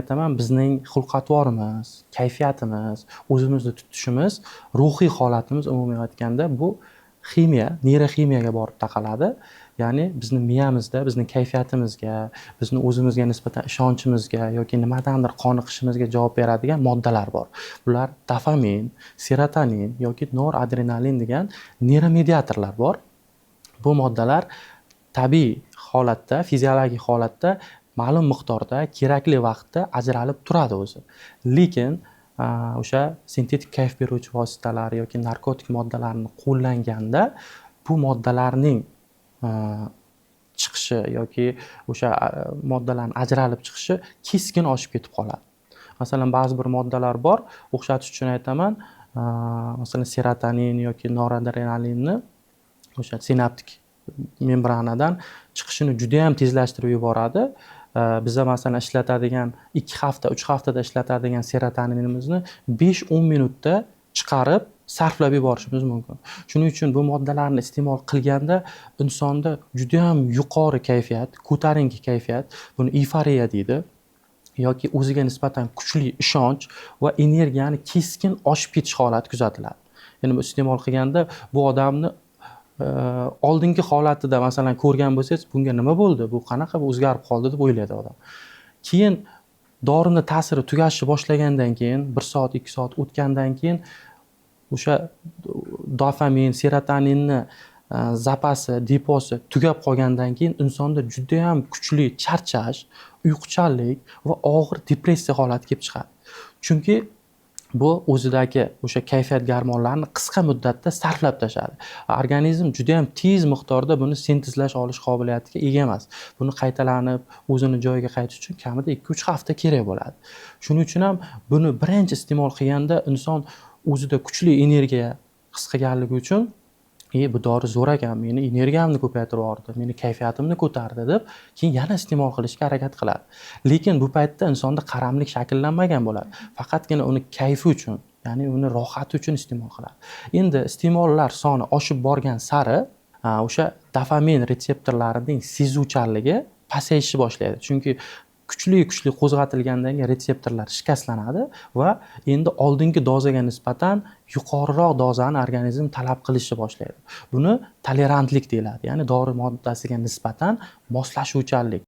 Aytaman, bizning xulq-atvorimiz, kayfiyatimiz, o'zimizni tutishimiz, ruhiy holatimiz, umuman aytganda, bu ximiya, neyroximiyaga borib taqaladi. Ya'ni bizni miyamizda bizni kayfiyatimizga, bizni o'zimizga nisbatan ishonchimizga yoki nimadandir qoniqishimizga javob beradigan moddalar bor. Bular dopamin, serotonin yoki noradrenalin degan neyromediatorlar bor. Bu moddalar tabiiy holatda, fiziologik holatda ma'lum miqdorda, kerakli vaqtda ajralib turadi o'zi. Lekin o'sha sintetik kayf beruvchi vositalar yoki narkotik moddalarni qo'llanganda bu moddalarning chiqishi yoki o'sha moddalarni ajralib chiqishi keskin oshib ketib qoladi. Masalan, ba'zi bir moddalar bor, o'xshatish uchun aytaman, masalan, serotonin yoki noradrenalinni o'sha sinaptik membranadan chiqishini judayam tezlashtirib yuboradi. Biza, masalan, ishlatadigan 2 hafta, 3 haftada ishlatadigan serotoninimizni 5-10 minutda chiqarib, sarflab yuborishimiz mumkin. Shuning uchun bu moddalarni iste'mol qilganda insonda judayam yuqori kayfiyat, ko'tarinki kayfiyat, buni eyforiya deydi, yoki o'ziga nisbatan kuchli ishonch va energiyani keskin oshib ketish holati kuzatiladi. Ya'ni bu iste'mol qilganda bu odamni oldingi holatida, masalan, ko'rgan bo'lsangiz, bunga nima bo'ldi, bu qanaqa, bu o'zgarib qoldi deb o'ylaydi odam. Keyin dorini ta'siri tugashni boshlagandan keyin, bir soat, 2 soat o'tgandan keyin o'sha dopamin, serotoninni zapasi, deposi tugab qolgandan keyin insonda judayam kuchli charchash, uyquchanlik va og'ir depressiya holati kelib chiqadi. Chunki bu o'zidagi o'sha kayfiyat gormonlarini qisqa muddatda sarflab tashladi. Organizm judayam tez miqdorda buni sintezlash olish qobiliyatiga ega emas. Buni qaytalanib, o'zini joyiga qaytish uchun kamida 2-3 hafta kerak bo'ladi. Shuning uchun ham buni birinchi iste'mol qilganda inson o'zida kuchli energiya his qilganligi uchun, "E, bu dori zo'r ekan, meni energiyamni ko'paytirib yubordi, meni kayfiyatimni ko'tardi", deb keyin yana iste'mol qilishga harakat qiladi. Lekin bu paytda insonda qaramlik shakllanmagan bo'ladi, faqatgina uni kayfi uchun, ya'ni uni rohati uchun iste'mol qiladi. Endi iste'mollar soni oshib borgan sari o'sha dopamin retseptorlarining sezuvchanligi pasayishni boshlaydi, chunki kuchli kuchli qo'zg'atilgandan keyin retseptorlar shikastlanadi va endi oldingi dozaga nisbatan yuqoriroq dozani organizm talab qilishni boshlaydi. Buni tolerantlik deyiladi, ya'ni dori moddasiga nisbatan moslashuvchanlik.